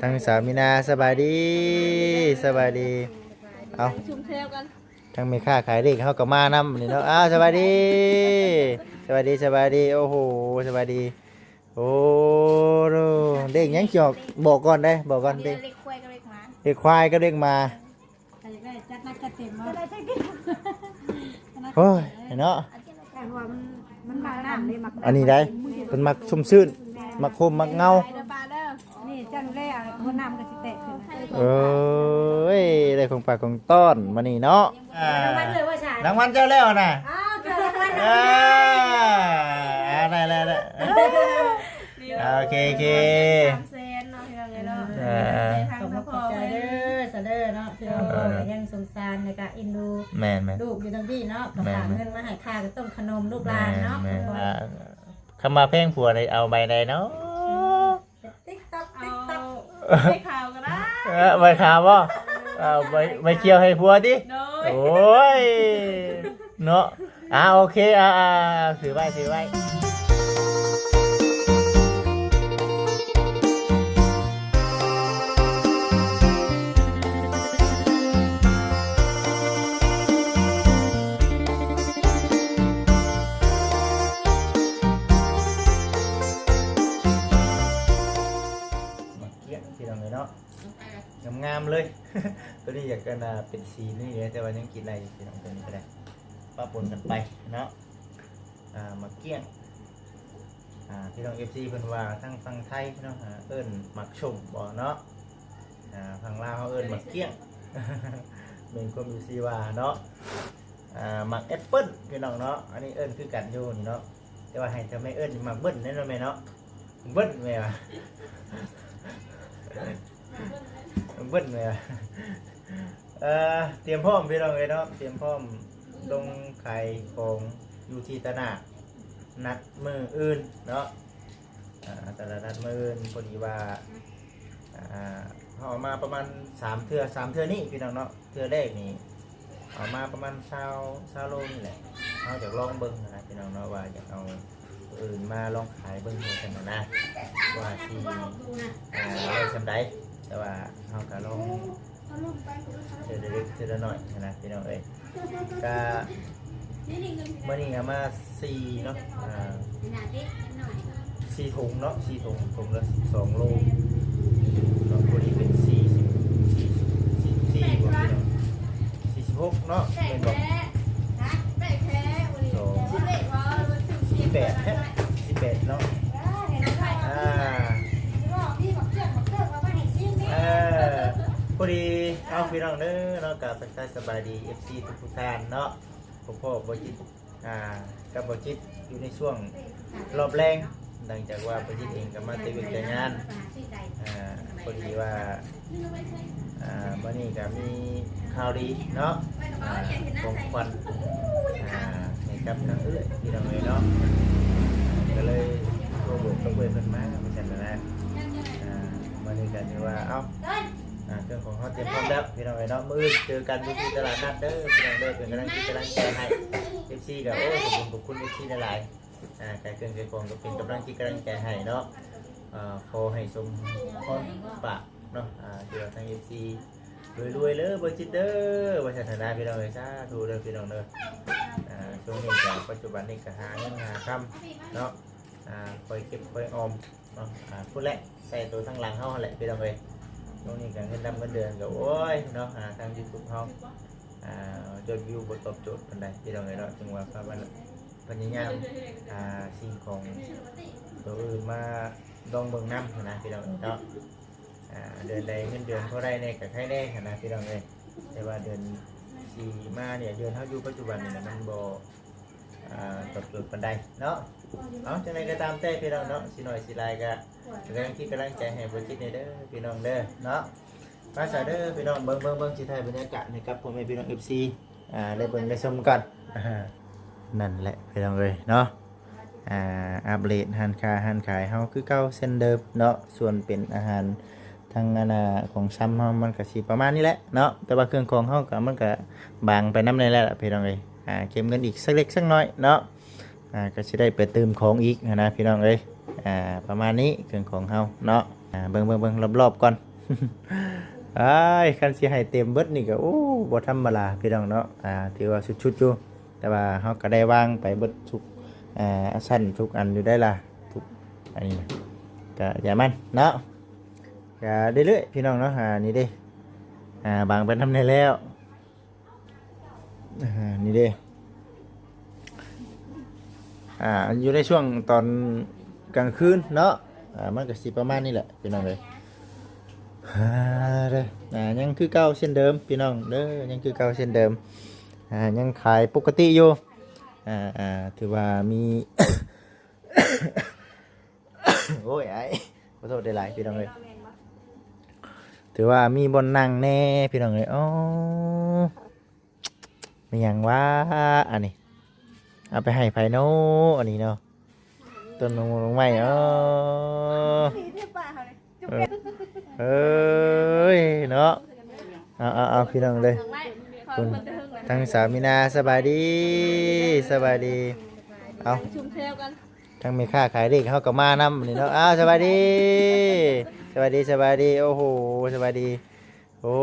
ທາງສາວມີນາ ສະບາຍດີ ສະບາຍດີ. ເອົ້າ ຊຸມແຊວກັນ ທາງແມ່ຄ້າຂາຍເລກເຮົາກໍມານຳນີ້ເນາະ. ອ້າວ ສະບາຍດີ ສະບາຍດີ ສະບາຍດີ. ໂອ້ໂຫ ສະບາຍດີ. ໂອ້ ເລກຫຍັງຊິອອກ ບອກກ່ອນເດ້ ບອກກ່ອນເດ້. ເລກຄວາຍກັບເລກໝາ ເລກຄວາຍກັບເລກໝາ. ໃຜຢາກໄດ້ຈັດໜັກຈັດເຕັມເນາະ. ໂອ້ຍ ເນາະ ແຕ່ວ່າມັນ ມັນມັກນ້ຳເດ້ ມັກນ້ຳ. ອັນນີ້ໄດ໋ ເພິ່ນມັກຊຸ່ມຊື່ນ ແມ່ນ ມັກຮົ່ມມັກເງົາ. ໄປເດີປ້າເດີ ນີ້ເຈົ້າດູແລ ເອົານ້ຳມັນກໍຊິແຕກຂຶ້ນ. ເອີຍ ໄດ້ຂອງຝາກຂອງຕ້ອນມານີ້ເນາະ. ອ່າ ລາງວັນເອື້ອຍວ່າຊະ ລາງວັນເຈົ້າແລ້ວນະ. ອ້າວ ເຈົ້າລາງວັນ ອ່າ ອ່າ ໄດ້ ໄດ້ ໄດ້. ອ່າ ໂອເຄ ໂອເຄ ສາມແສນເນາະ ພີ່ນ້ອງເອີຍເນາະ. ເອີ ເດີນທາງມາພໍ້ກັນ ຂອບໃຈເດີ ສະເດີເນາະ ທີ່ວ່າພໍ່ກໍຍັງສົງສານ ແລ້ວກໍເອັນດູ ແມ່ນໆ ລູກຢູ່ທາງພີ້ເນາະ. ກໍ ແມ່ນໆ ຝາກເງິນມາໃຫ້ຄ່າກັບຕົ້ມຂະໜົມລູກຫຼານເນາະ. ແມ່ນໆ ອ່າ ຄຳວ່າແພງຜົວນີ້ເອົາໃບໃດເນາະ? ຕິກຕັອກ ຕິກຕັອກ ໃບຂາວກໍໄດ້. ເອີ ໃບຂາວບໍ່? ເອົາໃບ ໃບຂຽວໃຫ້ຜົວຕິ. ໂດຍ ໂອ້ຍ ເນາະ. ອ່າ ໂອເຄ ອ່າ ອ່າ ຖືໄວ້ ຖືໄວ້. ໝາກກ້ຽງ ພີ່ນ້ອງເອີຍເນາະ ງາມໆເລີຍ. ໂຕນີ້ຢາກ ອັນນ່າ ເປັນສີນີ້ເດ້ ແຕ່ວ່າຍັງກິນໄດ້ຢູ່ ພີ່ນ້ອງ. ໂຕນີ້ກໍໄດ້ປະປົນກັນໄປເນາະ. ອ່າ ໝາກກ້ຽງ ອ່າ ພີ່ນ້ອງເອັຟຊີເພິ່ນວ່າ ທາງຝັ່ງໄທເນາະ ອ່າ ເອີ້ນໝາກສົ້ມບໍເນາະ. ອ່າ ທາງລາວເຮົາເອີ້ນໝາກກ້ຽງ ແມ່ນຄວາມເອັຟຊີວ່າເນາະ. ອ່າ ໝາກແອັບເປິ້ນ ພີ່ນ້ອງເນາະ ອັນນີ້ເອີ້ນຄືກັນຢູ່ນີ້ເນາະ. ແຕ່ວ່າໃຫ້ເຈົ້າແມ່ເອີ້ນໝາກເບິ່ນແດ່ເນາະແມ່ເນາະ. ເບິ່ນແມ່ວ່າ ເບິ່ນແມ່ວ່າ. ເອີ ຕຽມພ້ອມ ພີ່ນ້ອງເອີຍເນາະ ຕຽມພ້ອມລົງຂາຍຂອງຢູ່ທີ່ຕະຫຼາດນັດມື້ອື່ນເນາະ. ອ່າ ຕະຫຼາດນັດມື້ອື່ນ ພໍດີວ່າ ອ່າ ເຮົາເອົາມາປະມານສາມເທື່ອ ສາມເທື່ອນີ້ ພີ່ນ້ອງເນາະ. ເທື່ອແລກນີ້ເອົາມາປະມານຊາວ ຊາວໂລນີ້ແຫຼະ. ເຮົາຢາກລອງເບິ່ງນະ ພີ່ນ້ອງເນາະ ວ່າຢາກເອົາໂຕອື່ນມາລອງຂາຍເບິ່ງວ່າຊັ້ນນະ ວ່າຊິ ອ່າ ໄດ້ສ່ຳໃດ. ແຕ່ວ່າເຮົາກໍລອງເທື່ອລະເລັກເທື່ອລະໜ້ອຍນະ ພີ່ນ້ອງເອີຍ. ກະມື້ນີ້ເອົາມາສີ່ເນາະ ອ່າ ສີ່ຖົງເນາະ ສີ່ຖົງ ຖົງລະສິບສອງໂລເນາະ. ໂຕນີ້ເປັນສີ່ສິບ ສີ່ສິບ ສີ່ສິບສີ່ບໍ່ພີ່ນ້ອງ ສີ່ສິບຫົກເນາະ ແມ່ນບໍ່? ສອງ ສີ່ແປດແທ້ ສີ່ແປດເນາະ. ອ່າ ເອີ ພໍດີ ເອົາ ພີ່ນ້ອງເດີເນາະ ກະທັກທາຍສະບາຍດີເອັຟຊີທຸກໆທ່ານເນາະ. ພໍ້ໆ ບໍ່ຈິດ ອ່າ ກັບບໍ່ຈິດຢູ່ໃນຊ່ວງຮອບແລງ ຫຼັງຈາກວ່າບໍ່ຈິດເອງກໍມາແຕ່ວຽກແຕ່ງານ. ອ່າ ພໍດີວ່າ ອ່າ ມື້ນີ້ກໍມີຂ່າວດີເນາະ ອ່າ ຂອງຂວັນ ອ່າ ໃຫ້ກັບທາງເອື້ອຍ ພີ່ນ້ອງເອີຍເນາະ. ກໍເລີຍໂທບອກກັບເອື້ອຍເພິ່ນມາ ວ່າຊັ້ນນະ. ອ່າ ມື້ນີ້ກໍຖືວ່າ ເອົ້າ ອ່າ ເຄື່ອງຂອງເຮົາຕຽມພ້ອມແລ້ວ ພີ່ນ້ອງເອີຍເນາະ. ມື້ອື່ນເຈີກັນຢູ່ທີ່ຕະຫຼາດນັດເດີ ພີ່ນ້ອງເດີ ເປັນກຳລັງຈິດກຳລັງໃຈໃຫ້ເອັຟຊີ. ກໍ ໂອ້ ຂອບຄຸນ ຂອບຄຸນເອັຟຊີຫຼາຍໆ. ອ່າ ຂາຍເຄື່ອງຂາຍຂອງກໍເປັນກຳລັງຈິດກຳລັງໃຈໃຫ້ເນາະ. ອ່າ ຂໍໃຫ້ສົມພອນປາກເນາະ ອ່າ ທີ່ວ່າທາງເອັຟຊີ ລວຍໆເດີບໍ່ຈິດເດີ ວ່າຊັ້ນນະ ພີ່ນ້ອງເອີຍ. ສາທຸເດີ ພີ່ນ້ອງເດີ. ອ່າ ຊ່ວງນີ້ກໍປັດຈຸບັນນີ້ກໍຫາເງິນຫາຄຳເນາະ ອ່າ ຄ່ອຍເກັບຄ່ອຍອອມເນາະ. ອ່າ ພຸ້ນແຫຼະ ໃສ່ໂຕທາງຫຼັງເຮົາຫັ້ນແຫຼະ ພີ່ນ້ອງເອີຍ. ຊ່ວງນີ້ກໍເງິນດຳເງິນເດືອນກໍ ໂອ້ຍ ເນາະ ອ່າ ທາງຢູທູບເຮົາ ອ່າ ຍອດວິວບໍ່ຕອບໂຈດປານໃດ ພີ່ນ້ອງເອີຍເນາະ. ຈຶ່ງວ່າພາກັນພະຍາຍາມ ອ່າ ສິ່ງຂອງໂຕອື່ນມາລອງເບິ່ງນຳຫັ້ນນະ ພີ່ນ້ອງເອີຍເນາະ. ອ່າ ເດືອນໃດເງິນເດືອນພໍໄດ້ແດ່ກໍໄຄແດ່ຫັ້ນນະ ພີ່ນ້ອງເອີຍ. ແຕ່ວ່າເດືອນສີ່ມານີ້ ເດືອນເຮົາຢູ່ປັດຈຸບັນນີ້ນະ ມັນບໍ່ ອ່າ ຕອບໂຈດປານໃດເນາະ. ເອົາ ຈັ່ງໃດກໍຕາມແຕ່ ພີ່ນ້ອງເນາະ ຊິໜ້ອຍຊິຫຼາຍກໍເປັນກຳລັງຈິດກຳລັງໃຈໃຫ້ບໍ່ຈິດແດ່ເດີ ພີ່ນ້ອງເດີເນາະ. ມາຊະເດີ ພີ່ນ້ອງ ເບິ່ງ ເບິ່ງ ເບິ່ງ ຊິຖ່າຍບັນຍາກາດໃຫ້ກັບພໍ່ແມ່ພີ່ນ້ອງເອັຟຊີ ອ່າ ໄດ້ເບິ່ງໄດ້ຊົມກັນ. ອ່າ ນັ້ນແຫຼະ ພີ່ນ້ອງເອີຍເນາະ. ອ່າ ອັບເດດຮ້ານຄ້າຮ້ານຂາຍເຮົາຄືເກົ່າເຊັ່ນເດີມເນາະ. ສ່ວນເປັນອາຫານທາງ ອັນນ່າ ຂອງຊຳເຮົາ ມັນກະຊິປະມານນີ້ແຫຼະເນາະ. ແຕ່ວ່າເຄື່ອງຂອງເຮົາກະ ມັນກະບາງໄປນຳແດ່ແຫຼະ ພີ່ນ້ອງເອີຍ. ອ່າ ເກັບເງິນອີກສັກເລັກສັກນ້ອຍເນາະ. ອ່າ ກະຊິໄດ້ໄປຕື່ມຂອງອີກຫັ້ນນະ ພີ່ນ້ອງເອີຍ. ອ່າ ປະມານນີ້ເຄື່ອງຂອງເຮົາເນາະ. ອ່າ ເບິ່ງ ເບິ່ງ ເບິ່ງລອບໆກ່ອນ ອ້າຍ ຄັນຊິໃຫ້ເຕັມເບິດນີ້ກໍ ໂອ້ ບໍ່ທຳມະດາພີ່ນ້ອງເນາະ. ອ່າ ຖືວ່າສຸດໆຢູ່ ແຕ່ວ່າເຮົາກໍໄດ້ວາງໄປເບິດທຸກ ອ່າ ຊັ້ນທຸກອັນຢູ່ໄດ໋ລະ ທຸກອັນນີ້ນະ ກໍຢ່າມັນເນາະ ກໍເລື້ອຍໆ ພີ່ນ້ອງເນາະ. ອ່າ ນີ້ເດ້ ອ່າ ວາງໄປນຳແດ່ແລ້ວ. ອ່າ ນີ້ເດ້ ອ່າ ຢູ່ໃນຊ່ວງຕອນກາງຄືນເນາະ ອ່າ ມັນກໍຊິປະມານນີ້ແຫຼະ ພີ່ນ້ອງເອີຍ. ອ່າ ເດີ ອ່າ ຍັງຄືເກົ່າເຊັ່ນເດີມ ພີ່ນ້ອງເດີ ຍັງຄືເກົ່າເຊັ່ນເດີມ ອ່າ ຍັງຂາຍປົກກະຕິຢູ່. ອ່າ ອ່າ ຖືວ່າມີ ໂອ້ຍ ອ້າຍ ຂໍໂທດຫຼາຍໆ ພີ່ນ້ອງເອີຍ. ຖືວ່າມີບ່ອນນັ່ງແດ່ ພີ່ນ້ອງເອີຍ. ອໍ ແມ່ນຫຍັງວະອັນນີ້? ເອົາໄປໃຫ້ໃຜເນາະ ອັນນີ້ເນາະ? ຕົ້ນໝາກມ່ວງ ດອກໄມ້. ອໍ ເອີ ເອີຍ ເນາະ. ເອົາ ເອົາ ເອົາ ພີ່ນ້ອງເດີ ຄຸນ ທາງສາວມີນາ ສະບາຍດີ ສະບາຍດີ. ເອົາ ທາງແມ່ຄ້າຂາຍເລກເຮົາກໍມານຳນີ້ເນາະ. ອ້າວ ສະບາຍດີ ສະບາຍດີ ສະບາຍດີ. ໂອ້ໂຫ ສະບາຍດີ. ໂອ້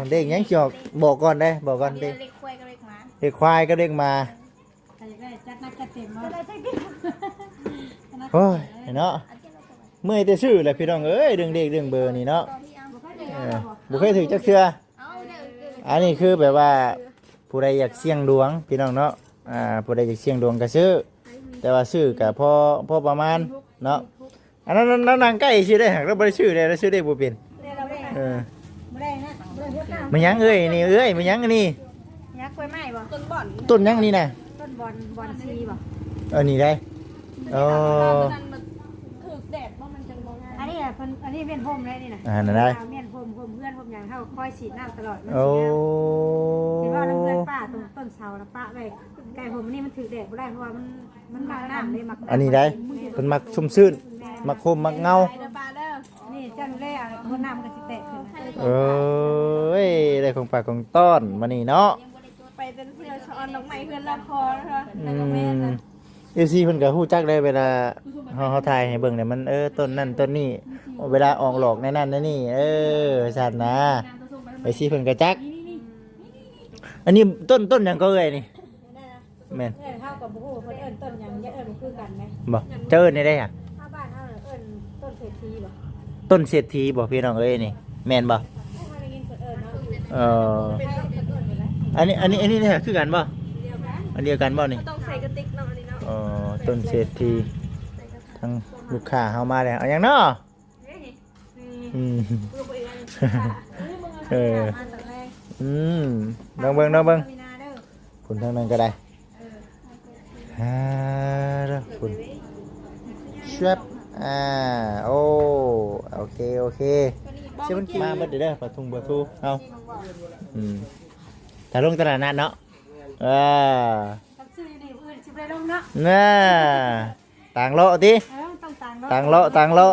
ເລກຫຍັງຊິອອກ ບອກກ່ອນເດ້ ບອກກ່ອນເດ້. ເລກຄວາຍກັບເລກໝາ ເລກຄວາຍກັບເລກໝາ. ໃຜຢາກໄດ້ຈັດໜັກຈັດເຕັມເນາະ. ໂອ້ຍ ເນາະ ເມື່ອຍແຕ່ຊື້ແຫຼະ ພີ່ນ້ອງເອີຍ ເລື່ອງເລກເລື່ອງເບີນີ້ເນາະ. ເອີ ບໍ່ເຄີຍຖືກຈັກເທື່ອ. ອັນນີ້ຄືແບບວ່າ ຜູ້ໃດຢາກສ່ຽງດວງ ພີ່ນ້ອງເນາະ ອ່າ ຜູ້ໃດຢາກສ່ຽງດວງກໍຊື້ ແຕ່ວ່າຊື້ກໍພໍ ພໍປະມານເນາະ. ອັນນັ້ນ ນັ້ນ ນັ້ນ ນັ່ງໃກ້ຊື່ເດ້ ຫາກລາວບໍ່ໄດ້ຊື້ເດ້ ລາວຊື້ເລກບໍ່ເປັນ. ເອີ ບໍ່ໄດ້ນະ ບໍ່ໄດ້ຫົວໜ້າ. ແມ່ນຫຍັງເອີຍນີ້ ເອີຍ ແມ່ນຫຍັງອັນນີ້? ຫຍັງ ກ້ວຍໄມ້ບໍ່? ຕົ້ນຫຍັງນີ້ນະ? ຕົ້ນບອນ ບອນຊີບໍ່? ເອີ ນີ້ໄດ໋. ອໍ ຖືກແດດບໍ່ ມັນຈັ່ງບໍ່ງາມ. ອັນນີ້ເພິ່ນ ອັນນີ້ມ້ຽນຮົ່ມເດ້ນີ້ນະ. ອ່າ ນັ້ນໄດ໋ ມ້ຽນຮົ່ມ ຮົ່ມເຮືອນ ຮົ່ມຫຍັງ ເຮົາຄອຍສີດນ້ຳຕະຫຼອດ ມັນ ໂອ້ ຊິງາມ. ເຫັນວ່ານ້ຳເຮືອນປ້າ ຕົ້ນ ຕົ້ນເສົານະປະໄວ້ໃກ້ຮົ່ມ ອັນນີ້ມັນຖືກແດດບໍ່ໄດ້ ເພາະວ່າມັນ ມັນມັກນ້ຳເດ້ ມັກນ້ຳ. ອັນນີ້ໄດ໋ ເພິ່ນມັກຊຸ່ມຊື່ນ ແມ່ນ ມັກຮົ່ມມັກເງົາ. ນີ້ເຈົ້າດູແລເອົາ ຄົນນ້ຳມັນກໍຊິແຕກຂຶ້ນນະ. ເອີຍ ໄດ້ຂອງຝາກຂອງຕ້ອນມື້ນີ້ເນາະ. ໄປເປັນເພື່ອສະອອນດອກໄມ້ເຮືອນລາວພໍນະຄະ. ອືມ ເອັຟຊີເພິ່ນກໍຮູ້ຈັກໄດ໋ ເວລາເຮົາ ເຮົາຖ່າຍໃຫ້ເບິ່ງນີ້ ມັນ ເອີ ຕົ້ນນັ້ນຕົ້ນນີ້ ເວລາອອກດອກໃນນັ້ນໃນນີ້ ເອີ ວ່າຊັ້ນນະ. ເອັຟຊີເພິ່ນກໍຈັກ. ອັນນີ້ຕົ້ນ ຕົ້ນຫຍັງກໍເອີຍນີ້? ແມ່ນ ເອີ ເຮົາກໍບໍ່ຮູ້ເພິ່ນເອີ້ນຕົ້ນຫຍັງ ຢາກເອີ້ນຄືກັນໄດ໋. ບໍ່ ເຈົ້າເອີ້ນແນວໃດຫະ? ເຮົາ ບ້ານເຮົາເອີ້ນຕົ້ນເສດຖີບໍ່? ຕົ້ນເສດຖີບໍ່ ພີ່ນ້ອງເອີຍ ນີ້ແມ່ນບໍ່? ເອີ ອັນນີ້ ອັນນີ້ ອັນນີ້ຄືກັນບໍ່? ອັນດຽວກັນບໍ່ນີ້? ຕ້ອງໃສ່ກະຕິກເນາະ ອັນນີ້ເນາະ. ອໍ ຕົ້ນເສດຖີ. ທາງລູກຄ້າເຮົາມາແລ້ວ ເອົາຫຍັງເນາະ? ອືມ ເອີ ອືມ ລອງເບິ່ງ ລອງເບິ່ງ ພຸ້ນທາງນັ້ນກໍໄດ້. ອ່າ ພຸ້ນ ແຊບ ອ່າ ໂອ້ ໂອເຄ ໂອເຄ ຊິມັນມາເບິດເດີ ປາທຸງປາທູເຮົາ. ອືມ ຖ້າລົງຕະຫຼາດນັດເນາະ. ເອີ ຄັນຊື້ຢູ່ນີ້ ມື້ອື່ນຊິບໍ່ໄດ້ລົງເນາະ. ນະ ຕາງເລາະຕິ? ເອີ ຕ້ອງຕາງເລາະ ຕາງເລາະ ຕາງເລາະ.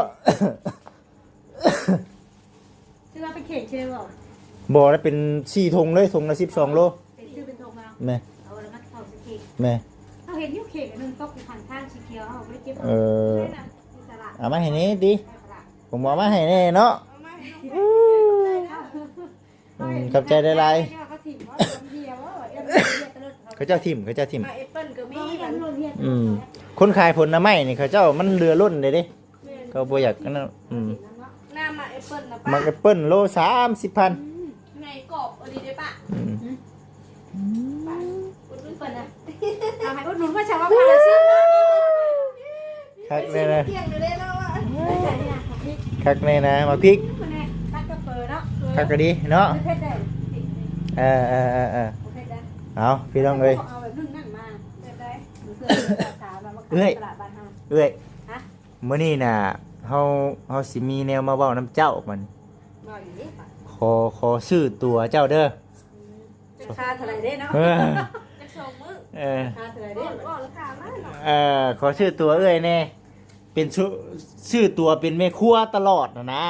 ຊື້ມາເປັນເຂ່ງເລີຍບໍ່? ບໍ່ ລະເປັນສີ່ຖົງເລີຍ ຖົງລະສິບສອງໂລ. ເປັນ ຊື້ເປັນຖົງເອົາ. ແມ່ນ ເອົາລະມັດເຂົ້າໃສ່ເຂ່ງ. ແມ່ນ ເຮົາເຫັນຢູ່ເຂ່ງອັນໜຶ່ງຕົກຢູ່ຂ້າງທາງສີຂຽວ ເຮົາບໍ່ໄດ້ເກັບເອົາ. ເອີ ໃຊ່ນະ ຢູ່ຕະຫຼາດ ເອົາມາໃຫ້ແດ່ຕິ? ໃນຕະຫຼາດ ຜົມເອົາມາໃຫ້ແດ່ເນາະ. ເອົາມາໃຫ້ ອືມ ຂອບໃຈຫຼາຍໆ. ເຂົາຖິ້ມບໍ່? ເຂົາເຈົ້າຖິ້ມ ເຂົາເຈົ້າຖິ້ມ. ໝາກແອັບເປິ້ນກໍມີ. ອືມ ຄົນຂາຍຜົນນະໄມ້ນີ້ ເຂົາເຈົ້າມັນເຫຼືອລົ້ນເດ້ ເຂົາບໍ່ຢາກອັນນັ້ນ. ອືມ ນ້ຳໝາກແອັບເປິ້ນນະ ໝາກແອັບເປິ້ນໂລສາມສິບພັນ. ອືມ ໃຫຍ່ກອບອີ່ຫຼີເດ້ປະ. ອືມ ອຸດໜູນເພິ່ນນະ ເອົາໃຫ້ອຸດໜູນເພິ່ນຊະວ່າ. ຄັກແນ່ນະ ຄັກແນ່ນະ ໝາກພິກ. ຄັກກະດີເນາະ. ເຜັດໄດ້. ເອີ ເອີ ເອີ ເອີ ບໍ່ເຜັດໄດ໋. ເອົາ ພີ່ນ້ອງເອີຍ ເອົາແບບໜຶ່ງນັ້ນມາ ເຜັດໄດ້. ເອື້ອຍ ຕະຫຼາດບ້ານເຮົາ ເອື້ອຍ ຮະ? ມື້ນີ້ນະ ເຮົາ ເຮົາຊິມີແນວມາເວົ້ານຳເຈົ້າບັດນີ້. ເວົ້າອີ່ຫຼີ ຂໍ ຂໍຊື້ຕົວເຈົ້າເດີ. ອືມ ລາຄາເທົ່າໃດເດ້ເນາະ? ເອີ ຈັກສອງມື້. ເອີ ລາຄາເທົ່າໃດເດ້? ເວົ້າລາຄາມາເນາະ. ເອີ ຂໍຊື້ຕົວເອື້ອຍແດ່ ເປັນ ຊື້ຕົວເປັນແມ່ຄົວຕະຫຼອດຫັ້ນນະ.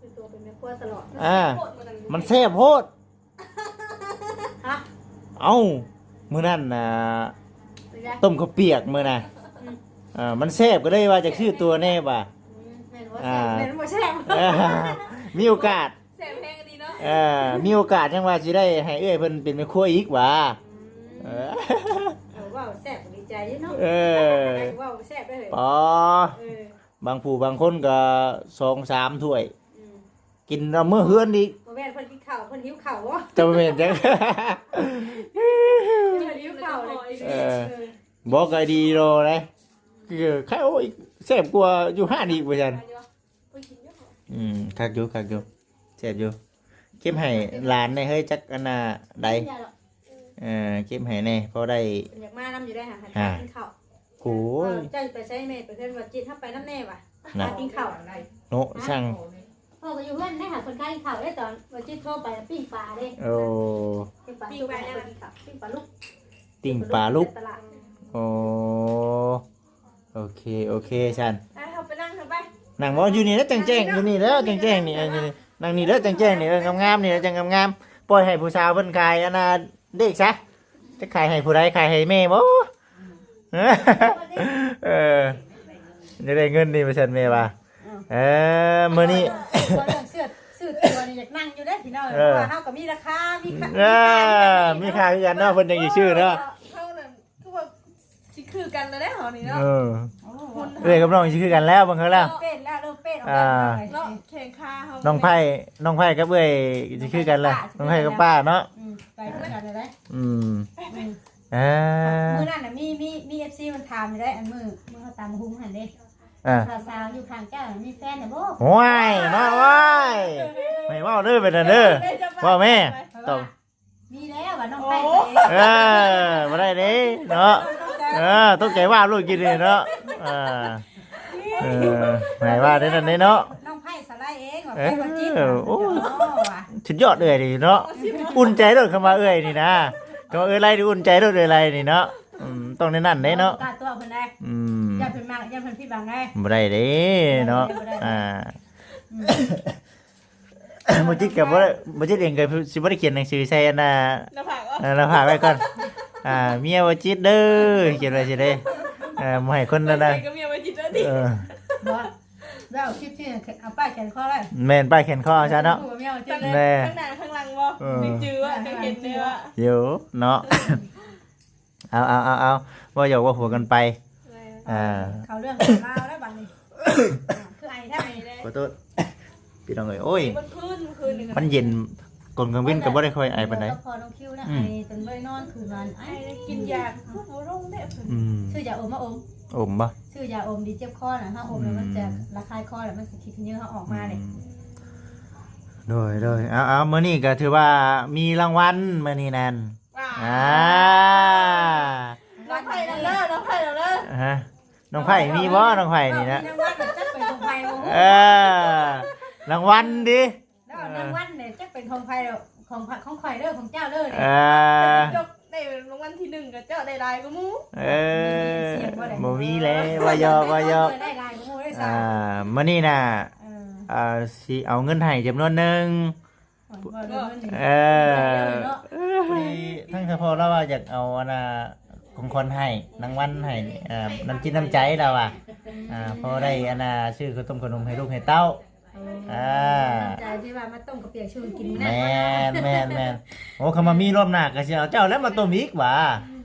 ຊື້ຕົວເປັນແມ່ຄົວຕະຫຼອດ. ອ່າ ມັນແຊບໂພດ. ຮະ? ເອົ້າ ມື້ນັ້ນນະ ເປັນໄງ? ຕົ້ມເຂົ້າປຽກມື້ນະ. ອືມ ເອີ ມັນແຊບ ກໍເລີຍວ່າຈະຊື້ຕົວແດ່ວ່າ. ອືມ ແມ່ນ ອ່າ ແມ່ນບໍ່ແຊບ ເອີ ມີໂອກາດ ແຊບແຮງອີ່ຫຼີເນາະ ເອີ ມີໂອກາດຈັ່ງວ່າຊິໄດ້ໃຫ້ເອື້ອຍເພິ່ນເປັນແມ່ຄົວອີກຫວາ ອືມ ເອີ ເອີ ເວົ້າແຊບດີໃຈຢູ່ເນາະ ເອີ ເວົ້າແຊບເດີ ອໍ ເອີ ບາງຜູ້ບາງຄົນກໍສອງສາມຖ້ວຍ ອືມ ກິນເອົາເມືອເຮືອນອີກ ບໍ່ແມ່ນເພິ່ນກິນເຂົ້າ ເພິ່ນຫິວເຂົ້າບໍ ຈະບໍ່ແມ່ນຈັງ ເພິ່ນຫິວເຂົ້າເລີຍ ເອີ ເອີ ບໍ່ກໍດີໂລເດ້ ຄືໄຄໂອອີກ ແຊບກວ່າຢູ່ຮ້ານອີກວ່າຊັ້ນ ອືມ ຄັກຢູ່ ຄັກຢູ່ ແຊບຢູ່ ເກັບໃຫ້ຫຼານແດ່ເຮີ້ຍ ຈັກອັນນ່າໃດ ເອີ ເກັບໃຫ້ແດ່ ພໍໄດ້ ເພິ່ນຢາກມານຳຢູ່ໄດ໋ຫາ ຫາ ກິນເຂົ້າ ໂອ້ຍ ເຈົ້າໄປໃສແມ່ ໄປເຮືອນບໍ່ຈິດ ເຮົາໄປນຳແດ່ຫວາ ນະ ຫາກິນເຂົ້າ ໂນ ຊ່າງ ພໍ່ກໍຢູ່ເຮືອນໄດ໋ຫາ ເພິ່ນຂາຍເຂົ້າເດ້ ຕອນບໍ່ຈິດໂທໄປປີ້ງປາເດ້ ໂອ້ ປີ້ງປາ ປີ້ງປາຫຍັງ ປີ້ງປາລຸກ ປີ້ງປາລຸກ ຕະຫຼາດ ໂອ້ ໂອເຄ ໂອເຄຊັ້ນ ໄປ ເຮົາໄປນັ່ງເຖາະ ໄປ ນັ່ງບໍ່ ຢູ່ນີ້ແຫຼະແຈ້ງໆ ຢູ່ນີ້ແຫຼະແຈ້ງໆ ນີ້ ເອີ ຢູ່ນີ້ ນັ່ງນີ້ເດີແຈ້ງໆ ນີ້ ເອີ ງາມໆ ນີ້ ຈັ່ງງາມໆ ປ່ອຍໃຫ້ຜູ້ສາວເພິ່ນຂາຍອັນນ່າເດັກຊະ ຈະຂາຍໃຫ້ຜູ້ໃດ ຂາຍໃຫ້ແມ່ບໍ່ ເອີ ຢາກໄດ້ເງິນນີ້ວ່າຊັ້ນແມ່ວ່າ ເອີ ມື້ນີ້ ເວົ້າເລື່ອງເສື້ອ ຊື້ຕົວນີ້ຢາກນັ່ງຢູ່ເດ້ພີ່ນ້ອງ ເອີ ເພາະວ່າເຮົາກໍມີລາຄາ ມີຄ່າ ເອີ ມີຄ່າຄືກັນເນາະ ເພິ່ນຈັ່ງຊິຊື້ເນາະ ເຮົານັ້ນຄືວ່າຊິຄືກັນແລ້ວເດ້ເຮົານີ້ເນາະ ເອີ ເອື້ອຍກັບນ້ອງຊິຄືກັນແລ້ວ ເບິ່ງເຂົາແລ້ວ ເລີ່ມເປັນແລ້ວ ເລີ່ມເປັນອອກ ອ່າ ແລ້ວ ເນາະ ແຂ່ງຂາເຮົາ ນ້ອງໄພ ນ້ອງໄພກັບເອື້ອຍຊິຄືກັນແລ້ວ ນ້ອງໄພກັບປ້າເນາະ ອືມ ໄປຄືກັນເລີຍເດ້ ອືມ ອືມ ອ່າ ມື້ນັ້ນນະ ມີ ມີ ມີເອັຟຊີມັນຖາມຢູ່ເດ້ ອັນມື້ ມື້ເຮົາຕຳບັກຫຸ່ງຫັ້ນເດ້ ອ່າ ສາວໆຢູ່ຂ້າງເຈົ້າມີແຟນແລ້ວບໍ່ ໂອ້ຍ ເນາະ ໂອ້ຍ ໃຫ້ເວົ້າເດີ ເປັນອັນເດີ ເວົ້າແມ່ ເພາະວ່າ ຕ້ອງ ມີແລ້ວວ່ານ້ອງໄປ ໂອ້ ເອີ ບໍ່ໄດ້ເດ້ເນາະ ເອີ ຕົກໃຈວ່າລູກກິນນີ້ເນາະ ອ່າ ເອີ ໃຫ້ວ່າໄດ້ນັ້ນເດ້ເນາະ ນ້ອງໄພສະໄລເອງວ່າ ເອີ ໄປບໍ່ຈິດ ໂອ້ ສຸດຍອດເອື້ອຍນີ້ເນາະ ອຸ່ນໃຈໂລດ ຄຳວ່າເອື້ອຍນີ້ນະ ຄຳວ່າເອື້ອຍໄລນີ້ອຸ່ນໃຈໂລດ ເອື້ອຍໄລນີ້ເນາະ ອືມ ຕ້ອງແນວນັ້ນເດ້ເນາະ ກາຕົວເພິ່ນໄດ້ ອືມ ຢ້ານເພິ່ນມັກ ຢ້ານເພິ່ນຜິດຫວັງໄດ້ ບໍ່ໄດ້ເດ້ເນາະ ບໍ່ໄດ້ ອ່າ ອືມ ບໍ່ຈິດກໍບໍ່ໄດ້ ບໍ່ຈິດເອງກໍຊິບໍ່ໄດ້ຂຽນໜັງສືໃສ່ອັນນ່າ ໜ້າຜາກເນາະ ເອີ ໜ້າຜາກໄວ້ກ່ອນ ອ່າ ເມຍບໍ່ຈິດເດີ ຂຽນໄວ້ຊິເດ້ ເອີ ບໍ່ໃຫ້ຄົນນັ້ນນະ ເມຍກໍເມຍບໍ່ຈິດເດີຕິ ເອີ ບໍ່ ແລ້ວຄລິບທີ່ເອົາປ້າຍແຂນຄໍໄວ້ ແມ່ນ ປ້າຍແຂນຄໍເອົາຊະເນາະ ຜູ້ເມຍບໍ່ຈິດເລີຍ ແນ່ ຂ້າງໜ້າຂ້າງຫຼັງບໍ່ ເອີ ຈື່ວ່າຈະເຫັນເດີວ່າ ຢູ່ເນາະ ເອົາ ເອົາ ເອົາ ເອົາ ເວົ້າຫຍອກເວົ້າຫົວກັນໄປ ແມ່ນ ອ່າ ເຂົ້າເລື່ອງເຂົ້າລາວແລ້ວບັດນີ້ ຄືໄອແທ້ ຂໍໂທດ ພີ່ນ້ອງເອີຍ ໂອ້ຍ ເມື່ອຄືນ ເມື່ອຄືນນີ້ ມັນເຢັນ ກອນກາງເວັນກໍບໍ່ໄດ້ຄ່ອຍໄອປານໃດ ພໍ່ນ້ອງຄິວນະ ອືມ ໄອຈົນບໍ່ໄດ້ນອນຄືນວານ ໄອ ກິນຢາຄືບໍ່ລົງເດ້ ອືມ ຊື້ຢາອົມມາອົມ ອົມບໍ່ ຊື້ຢາອົມດີເຈັບຄໍນະ ເຮົາອົມແລ້ວມັນຈະ ອືມ ລະຄາຍຄໍແລ້ວມັນຊິຂີ້ຂະເຍີ້າເຮົາອອກມາເດ້ ອືມ ໂດຍ ໂດຍ ເອົາ ເອົາ ມື້ນີ້ກໍຖືວ່າມີລາງວັນ ມື້ນີ້ນັ້ນ ອ່າ ອ່າ ນ້ອງໄຜ່ນຳເດີ ນ້ອງໄຜ່ນຳເດີ ຮະ ນ້ອງໄຜ່ມີບໍ່ ນ້ອງໄຜ່ນີ້ນະ ມີລາງວັນຈັກເປັນຂອງໃຜບໍ່ຮູ້ ເອີ ລາງວັນຕິ ແລ້ວລາງວັນນີ້ຈັກເປັນຂອງໃຜ ຂອງ ຂອງຂ້ອຍເດີ ຂອງເຈົ້າເດີ ເອີ ຈົບໄດ້ລາງວັນທີໜຶ່ງກໍເຈົ້າໄດ້ຫຼາຍກວ່າໝູ່ ເອີ ມີຊື່ບໍ່ໄດ້ ບໍ່ມີແຫຼະ ວ່າຫຍອກ ວ່າຫຍອກ ໄດ້ຫຼາຍກວ່າໝູ່ໄດ້ຊະ ອ່າ ມື້ນີ້ນະ ເອີ ອ່າ ຊິເອົາເງິນໃຫ້ຈຳນວນໜຶ່ງ ເອີ ພໍດີທາງສະເພາະລາວວ່າຢາກເອົາອັນນ່າ ຂອງຂວັນໃຫ້ ລາງວັນໃຫ້ ເອີ ນ້ຳຈິດນ້ຳໃຈລາວວ່າ ອ່າ ພໍໄດ້ອັນນ່າ ຊື້ເຂົ້າຕົ້ມເຂົ້າໜົມໃຫ້ລູກໃຫ້ເຕົ້າ ເອີ ນ້ຳໃຈທີ່ວ່າມາຕົ້ມເຂົ້າປຽກສູ່ກິນນະ ແມ່ນ ແມ່ນ ແມ່ນ ໂອ້ ຄັນວ່າມີລອບໜ້າກໍຊິເອົາເຈົ້າແລ້ວມາຕົ້ມອີກຫວາ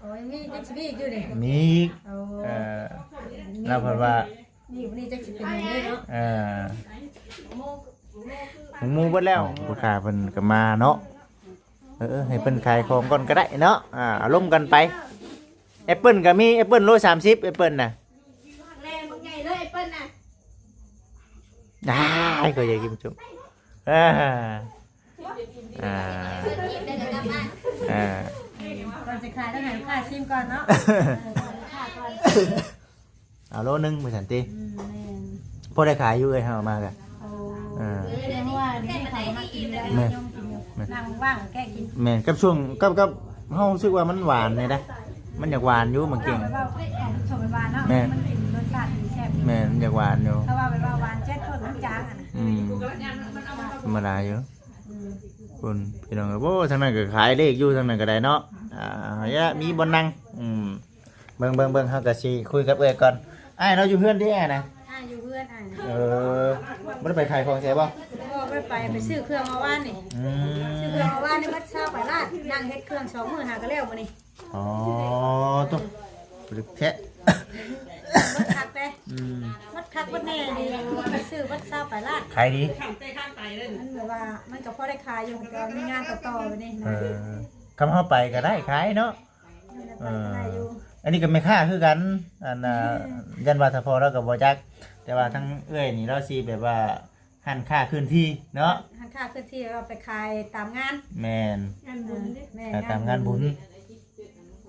ໂອ້ຍ ມີ ຍັງຊິມີອີກຢູ່ນີ້ ມີອີກ ໂອ້ ເອີ ລາວເພິ່ນວ່າ ນີ້ ນີ້ຈັກຊິເປັນຫຍັງເດ້ເນາະ ເອີ ໝູ່ເບິດແລ້ວ ລູກຄ້າເພິ່ນກໍມາເນາະ ເອີ ໃຫ້ເພິ່ນຂາຍຂອງກ່ອນກໍໄດ້ເນາະ ອ່າ ອາລົມກັນໄປ ແອັບເປິນກໍມີ ແອັບເປິນໂລສາມສິບ ແອັບເປິນນະ ແລບັກໃຫຍ່ເລີຍແອັບເປິນນະ ອ້າຍ ກໍຢາກກິນຈຸ ອ່າ ອ່າ ອ່າ ກ່ອນຈະຂາຍຕ້ອງໃຫ້ລູກຄ້າຊີມກ່ອນເນາະ ເອີ ເອົາໂລໜຶ່ງວ່າຊັ້ນຕິ ອືມ ແມ່ນ ພໍໄດ້ຂາຍຢູ່ເອີຍ ເຮົາເອົາມາກະ ໂອ້ ເອີ ແສດງວ່ານີ້ເຂົາກໍມາກິນຢູ່ແລ້ວ ແມ່ນ ນາງວ່າງແກະກິນ ແມ່ນ ກັບຊ່ວງ ກັບ ກັບ ເຮົາຮູ້ສຶກວ່າມັນຫວານແດ່ໃດ ມັນຢາກຫວານຢູ່ ມັນກິນ ເຮົາເວົ້າເຜັດ ຂອງສົມຫວານເນາະ ແມ່ນ ມັນກິນລົດຊາດດີແຊບ ແມ່ນ ຢາກຫວານຢູ່ ຖ້າວ່າແບບວ່າຫວານຈັດໂພດມັນຈາງຫັ້ນນະ ອືມ ທຳມະດາຢູ່ ອືມ ພຸ້ນ ພີ່ນ້ອງເອີຍ ໂອ້ ທາງນັ້ນກໍຂາຍເລກຢູ່ ທາງນັ້ນກໍໄດ້ເນາະ ອ່າ ເອົາລະ ມີບ່ອນນັ່ງ ອືມ ເບິ່ງ ເບິ່ງ ເບິ່ງ ເຮົາກໍຊິຄຸຍກັບເອື້ອຍກ່ອນ ອ້າຍລາວຢູ່ເຮືອນຕິ ອ້າຍນະ ອ້າຍຢູ່ເຮືອນ ອ້າຍ ເອີ ເອີ ບໍ່ໄດ້ໄປຂາຍຂອງໃສບໍ່? ບໍ່ໄດ້ໄປ ໄປຊື້ເຄື່ອງມາວານນີ້. ອືມ ຊື້ເຄື່ອງມາວານນີ້ໝົດຊາວປາຍລ້ານ ນັ່ງເຮັດເຄື່ອງສອງມື້ຫາກໍແລ້ວມື້ນີ້. ອໍ ໂຕ ລຶກແທ້ ໝົດຄັກເດ້. ອືມ ໝົດຄັກໝົດແນ່ນີ້ ໄປຊື້ໝົດຊາວປາຍລ້ານ. ຂາຍດີ ມັນແບບວ່າມັນກໍພໍໄດ້ຂາຍຢູ່ ແຕ່ວ່າມີງານຕໍ່ໆແບບນີ້ນະ. ເອີ ຄຳເຮົາໄປກໍໄດ້ຂາຍເນາະ. ເອີ ອັນນີ້ກໍແມ່ຄ້າຄືກັນ ອັນນ່າ ອືມ ຢ້ານວ່າສະເພາະລາວກໍບໍ່ຈັກ ແຕ່ວ່າທາງເອື້ອຍນີ້ລາວຊິແບບວ່າຮ້ານຄ້າເຄື່ອນທີ່ເນາະ ຮ້ານຄ້າເຄື່ອນທີ່ ແລ້ວໄປຂາຍຕາມງານ. ແມ່ນ ງານບຸນເດ້ ແມ່ນ ຂາຍຕາມງານບຸນ.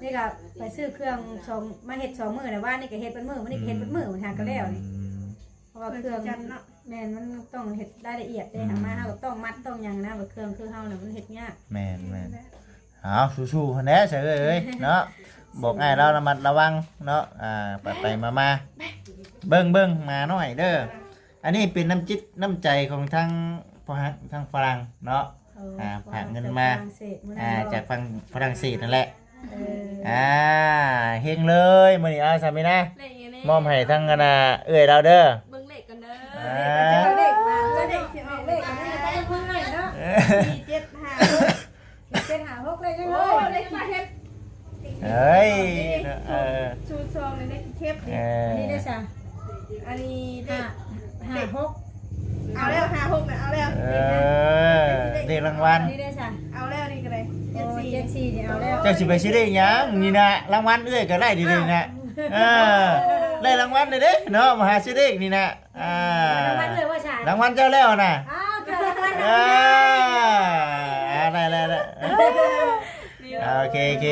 ນີ້ກໍໄປຊື້ເຄື່ອງສອງ ມາເຮັດສອງມື້ແລ້ວ ວານນີ້ກໍເຮັດເບິດມື້ ມື້ນີ້ກໍເຮັດເບິດມື້ ຫາກໍແລ້ວນີ້. ອືມ ເພາະວ່າເຄື່ອງ ເອີ ຈັດເນາະ. ແມ່ນ ມັນຕ້ອງເຮັດລາຍລະອຽດເດ້ ອືມ ຫາມາເຮົາກໍຕ້ອງມັດຕ້ອງຫຍັງນະ ວ່າເຄື່ອງຄືເຮົານະ ມັນເຮັດຍາກ. ແມ່ນໆ ເອົາ ສູ້ໆຫັ້ນແຫຼະ ສາວເອີຍເນາະ. ບອກອ້າຍລາວລະມັດລະວັງເນາະ ອ່າ ໄປໆມາໆ ເບິ່ງໆ ໝານ້ອຍເດີ. ອັນນີ້ເປັນນ້ຳຈິດນ້ຳໃຈຂອງທາງພໍ່ຮັກທາງຝຣັ່ງເນາະ. ໂອ້ ອ່າ ຝາກເງິນມາ ຝຣັ່ງເສດ ອ່າ ຈາກຝັ່ງຝຣັ່ງເສດນັ້ນແຫຼະ. ເອີ ອ່າ ເຮັງເລີຍມື້ນີ້. ເອົາ ສາມີນາ ເລກຫຍັງແນ່ ມອບໃຫ້ທາງອັນນ່າເອື້ອຍລາວເດີ. ເບິ່ງເລກກ່ອນເດີ. ອ່າ ເລກມາ ເລກຊິອອກເລກອັນນີ້ໄປເບິ່ງໃຫ້ເນາະ. ເອີ ສີ່ເຈັດຫ້າຫົກ ເຈັດຫ້າຫົກ ເລກຍັງ ໂອ້ ເລີຍ ເລກທີ່ເຈັດ. ເອີຍ ເອີ ສູນສອງນີ້ເລກທີ່ເຈັດ. ເອີ ອັນນີ້ເດ້ຊະ ອັນນີ້ເລກ ຫ້າຫົກ ເອົາແລ້ວ ຫ້າຫົກນະ ເອົາແລ້ວ. ເອີ ເລກລາງວັນ ນີ້ເດ້ຊະ ເອົາແລ້ວ ນີ້ກໍໄດ້ ໂອ້ ເຈັດສີ່ ເຈັດສີ່ນີ້ເອົາແລ້ວ. ເຈົ້າຊິໄປຊື້ເລກຫຍັງ? ນີ້ນະ ລາງວັນເອື້ອຍກໍໄດ້ເດ້ນີ້ນະ. ເອີ ໄດ້ລາງວັນເດ້ເນາະ ມາຫາຊື້ເລກນີ້ນະ. ອ່າ ລາງວັນເອື້ອຍບໍ່ຊະ? ລາງວັນເຈົ້າແລ້ວນະ. ອ້າວ ເຈົ້າລາງວັນ ອ່າ ອ່າ ໄດ້ໆໆ ໂອເຄ ໂອເຄ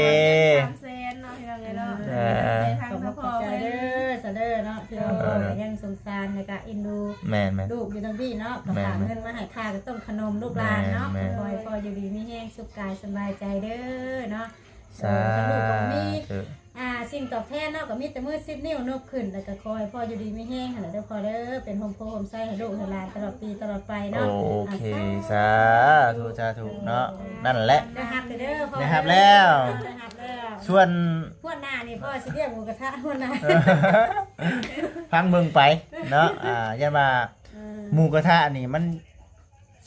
ສາມແສນເນາະ ພີ່ນ້ອງເອີຍເນາະ. ເອີ ຂອບໃຈເດີ ສະເດີເນາະ ທີ່ວ່າພໍ່ກໍຍັງສົງສານ ແລ້ວກໍເອັນດູ ແມ່ນໆ ລູກຢູ່ທາງພີ້ເນາະ ກໍຝາກເງິນມາໃຫ້ຄ່າກັບຕົ້ມຂະໜົມລູກຫຼານເນາະ. ແມ່ນໆ ຂໍໃຫ້ພໍ່ຢູ່ດີມີແຮງ ສຸກກາຍສະບາຍໃຈເດີເນາະ. ສາທຸ ເອີ ທາງລູກກໍມີ ອ່າ ສິ່ງຕອບແທນເນາະ ກໍມີແຕ່ມືສິບນິ້ວນົບຂຶ້ນ ແລ້ວກໍຂໍໃຫ້ພໍ່ຢູ່ດີມີແຮງຫັ້ນແຫຼະເດີພໍ່ເດີ ເປັນຮົ່ມໂພຮົ່ມໄຊໃຫ້ລູກໃຫ້ຫຼານຕະຫຼອດປີຕະຫຼອດໄປເນາະ. ໂອເຄ ອ່າ ສາທຸ ສາທຸ ເອີ ເນາະ. ນັ້ນແຫຼະ ໄດ້ຮັບແລ້ວເດີພໍ່ ໄດ້ຮັບແລ້ວ ໄດ້ຮັບແລ້ວ. ສ່ວນງວດໜ້ານີ້ພໍ່ຊິລ້ຽງໝູກະທະງວດໜ້າ ຟັງເບິ່ງໄປເນາະ. ອ່າ ຢ້ານວ່າ ເອີ ໝູກະທະນີ້ມັນ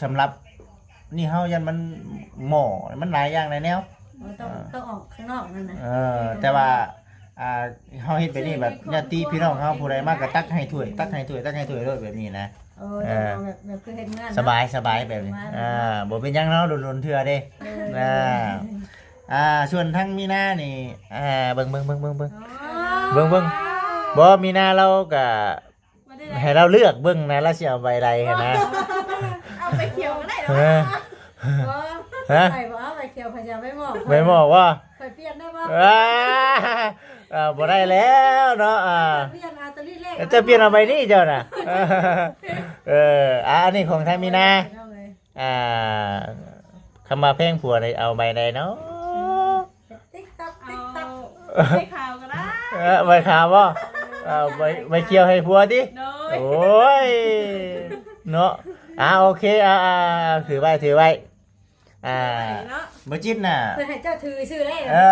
ສຳລັບນີ້ເຮົາຢ້ານມັນໝໍ້ ມັນຫຼາຍຢ່າງຫຼາຍແນວ ເອີ ຕ້ອງ ເອີ ຕ້ອງອອກຂ້າງນອກນັ້ນນະ. ເອີ ແຕ່ວ່າ ອ່າ ເຮົາເຮັດແບບນີ້ ແບບຍາດຕິພີ່ນ້ອງເຮົາຜູ້ໃດມາກໍຕັກໃຫ້ຖ້ວຍ ຕັກໃຫ້ຖ້ວຍ ຕັກໃຫ້ຖ້ວຍໂລດແບບນີ້ນະ. ໂອ້ ເອີ ຕ້ອງເອົາແບບ ແບບຄືເຮັດເມືອງ ສະບາຍ ເນາະ ສະບາຍແບບນີ້. ອ່າ ບໍ່ເປັນຫຍັງເນາະ ດົນໆເທື່ອເດ້. ເອີ ອ່າ ອ່າ ສ່ວນທາງມີນານີ້ ອ່າ ເບິ່ງ ເບິ່ງ ເບິ່ງ ເບິ່ງ ເບິ່ງ ອໍ ເບິ່ງ ເບິ່ງ ບໍ່ ມີນາລາວກໍ ບໍ່ໄດ້ ໃຫ້ລາວເລືອກເບິ່ງນະ ລາວຊິເອົາໃບໃດຫັ້ນນະ. ເອົາໃບຂຽວກໍໄດ້ດອກ. ເອີ ບໍ່ ຮະ ໃບບໍ່ເອົາໃບຂຽວ ຂ້ອຍຊິເອົາໃບໝອກ. ໃບໝອກບໍ່? ຂ້ອຍປ່ຽນໄດ້ບໍ່? ອ່າ ອ່າ ບໍ່ໄດ້ແລ້ວເນາະ. ອ່າ ປ່ຽນເອົາຕົວນີ້ແລກ ເຈົ້າປ່ຽນເອົາໃບນີ້ເຈົ້ານະ. ເອີ ອ່າ ອັນນີ້ຂອງທາງມີນາ. ອ່າ ຄຳວ່າແພງຜົວນີ້ເອົາໃບໃດເນາະ? ຕິກຕັອກ ຕິກຕັອກ ໃບຂາວກໍໄດ້. ເອີ ໃບຂາວບໍ່? ເອົາໃບ ໃບຂຽວໃຫ້ຜົວຕິ? ໂດຍ ໂອ້ຍ ເນາະ. ອ່າ ໂອເຄ ອ່າ ອ່າ ຖືໄວ້ ຖືໄວ້. ອ່າ ເນາະ ບໍ່ຈິດນະ ເພິ່ນໃຫ້ເຈົ້າຖືຊື່ໄດ້. ເອີ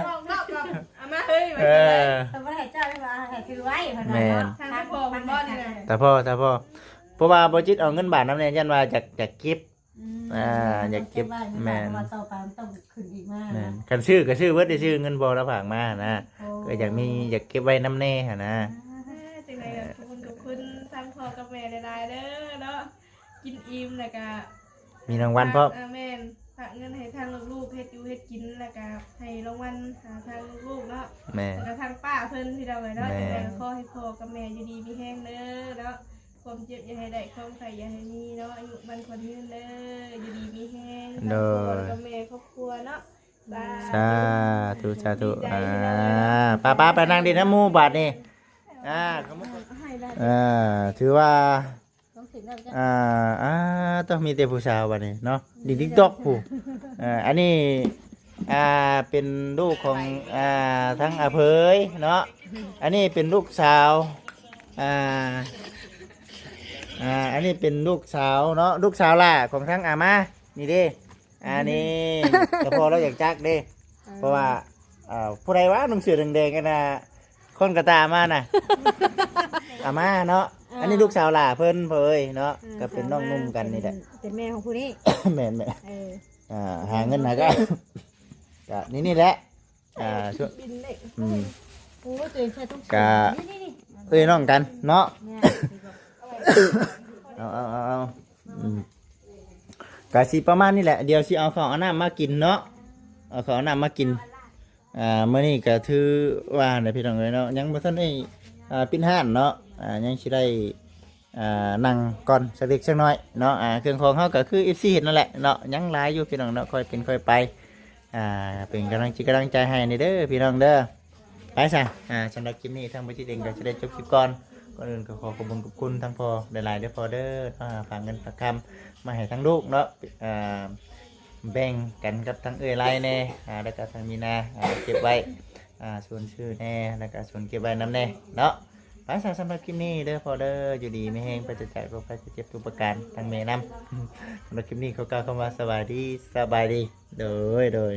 ອອກນອກກໍເອົາມາເຮີ້ຍ ເອີ ເພິ່ນບໍ່ໄດ້ໃຫ້ເຈົ້າ ເພິ່ນວ່າໃຫ້ຖືໄວ້ ເພິ່ນວ່າເນາະ. ທາງພໍ່ເພິ່ນບໍ່ນີ້ນະ ຕາພໍ່ ຕາພໍ່ ເພາະວ່າບໍ່ຈິດເອົາເງິນບາດນຳແດ່ ຢ້ານວ່າຢາກ ຢາກເກັບ ອືມ ອ່າ ຢາກເກັບ ເກັບໄວ້ ແມ່ນ ເພາະວ່າຕໍ່ໄປມັນຕ້ອງຂຶ້ນອີກມາ. ແມ່ນ ຄັນຊື້ກໍຊື້ເບິດໄດ້ ຊື້ເງິນພໍ່ລາວຝາກມານະ. ໂອ້ ກໍຢາກມີ ຢາກເກັບໄວ້ນຳແດ່ຫັ້ນນະ. ອ່າ ຈັ່ງໃດກໍຂອບຄຸນ ຂອບຄຸນທາງພໍ່ກັບແມ່ຫຼາຍໆເດີເນາະ ກິນອີ່ມແລ້ວກະມີລາງວັນພ້ອມ. ເອີ ແມ່ນ ຝາກເງິນໃຫ້ທາງລູກໆເຮັດຢູ່ເຮັດກິນ ແລ້ວກະໃຫ້ລາງວັນຫາທາງລູກໆເນາະ. ແມ່ນ ແລ້ວກະທາງປ້າເພິ່ນ ພີ່ນ້ອງເອີຍເນາະ. ແມ່ນ ຈັ່ງໃດກໍຂໍໃຫ້ພໍ່ກັບແມ່ຢູ່ດີມີແຮງເດີເນາະ. ຄວາມເຈັບຢ່າໃຫ້ໄດ້ ຄວາມໄຂ້ຢ່າໃຫ້ມີເນາະ ອາຍຸໝັ້ນຂວັນຍືນເດີ ຢູ່ດີມີແຮງ ໂດຍ ທັງພໍ່ແລ້ວກໍແມ່ຄອບຄົວເນາະ. ສາ ສາທຸ ສາທຸ ດີໃຈ ອ່າ ພີ່ນ້ອງເອີຍເນາະ. ໄປໆ ໄປນັ່ງຫຼິ້ນນຳໝູ່ບາດນີ້. ອ່າ ອ່າ ຖືວ່າ ອ່າ ອ່າ ຕ້ອງມີແຕ່ຜູ້ສາວບາດນີ້ເນາະ ຫຼິ້ນຕິກຕັອກພຸ້ນ. ເອີ ອັນນີ້ ອ່າ ເປັນລູກຂອງ ອ່າ ທາງອາເຜີຍເນາະ. ອັນນີ້ເປັນລູກສາວ ອ່າ ອ່າ ອັນນີ້ເປັນລູກສາວເນາະ ລູກສາວຫຼ້າຂອງທາງອາມານີ້ເດ້. ອັນນີ້ ສະເພາະລາວຢາກຈັກເດ້ ເອີ ເພາະວ່າ ເອີ ຜູ້ໃດວະນຸ່ງເສື້ອແດງໆ ອັນນ່າ ຕົ້ນກະຕາມານະ ອາມາເນາະ. ເອີ ອັນນີ້ລູກສາວຫຼ້າເພິ່ນ ພໍ່ເອີຍເນາະ ເອີ ກໍເປັນນ້ອງໜຸ່ມກັນນີ້ແຫຼະ ເປັນ ເປັນແມ່ຂອງຜູ້ນີ້ ແມ່ນໆ ເອີ ອ່າ ຫາເງິນຫາກຳ ກະນີ້ ນີ້ແຫຼະ ອ່າ ຊ່ວຍ ບິນເດ້ ອືມ ໂອ້ ຕົວເອງໃສ່ຕ້ອງ ກະ ນີ້ໆໆ ເອື້ອຍນ້ອງກັນເນາະ ແມ່ນ ເອົາໆໆໆ ອືມ ກະຊິປະມານນີ້ແຫຼະ ດຽວຊິເອົາເຂົ້າເອົານ້ຳມາກິນເນາະ ເອົາເຂົ້າເອົານ້ຳມາກິນ. ອ່າ ມື້ນີ້ກໍຖືວ່າແຫຼະພີ່ນ້ອງເອີຍເນາະ ຍັງບໍ່ທັນໄດ້ ອ່າ ປິດຮ້ານເນາະ ອ່າ ຍັງຊິໄດ້ ອ່າ ນັ່ງກ່ອນສັກເລັກສັກນ້ອຍເນາະ. ອ່າ ເຄື່ອງຂອງເຮົາກໍຄືເອັຟຊີເຫັນນັ້ນແຫຼະເນາະ ຍັງຫຼາຍຢູ່ພີ່ນ້ອງເນາະ ຄ່ອຍເປັນຄ່ອຍໄປ ອ່າ ເປັນກຳລັງຈິດກຳລັງໃຈໃຫ້ແດ່ເດີພີ່ນ້ອງເດີ. ໄປຊະ ອ່າ ສຳລັບຄລິບນີ້ທາງບໍ່ຈິດເອງກໍຈະໄດ້ຈົບຄລິບກ່ອນ. ກ່ອນອື່ນກໍຂໍຂອບຄຸນຂອບຄຸນທາງພໍ່ຫຼາຍໆເດີພໍ່ເດີ ອ່າ ຝາກເງິນຝາກຄຳມາໃຫ້ທາງລູກເນາະ ອ່າ ແບ່ງກັນກັບທາງເອື້ອຍໄລແດ່ ອ່າ ແລ້ວກໍທາງມີນາ ອ່າ ເກັບໄວ້ ອ່າ ສ່ວນຊື່ແດ່ ແລ້ວກໍສ່ວນເກັບໄວ້ນຳແດ່ເນາະ. ໄປຊະ ສຳລັບຄລິບນີ້ເດີພໍ່ເດີ ຢູ່ດີມີແຮງ ປາສະຈາກໂລກໄພໄຂ້ເຈັບທຸກປະການ ທັງແມ່ນຳ. ສຳລັບຄລິບນີ້ຂໍກ່າວຄຳວ່າສະບາຍດີ ສະບາຍດີ ໂດຍ ໂດຍ.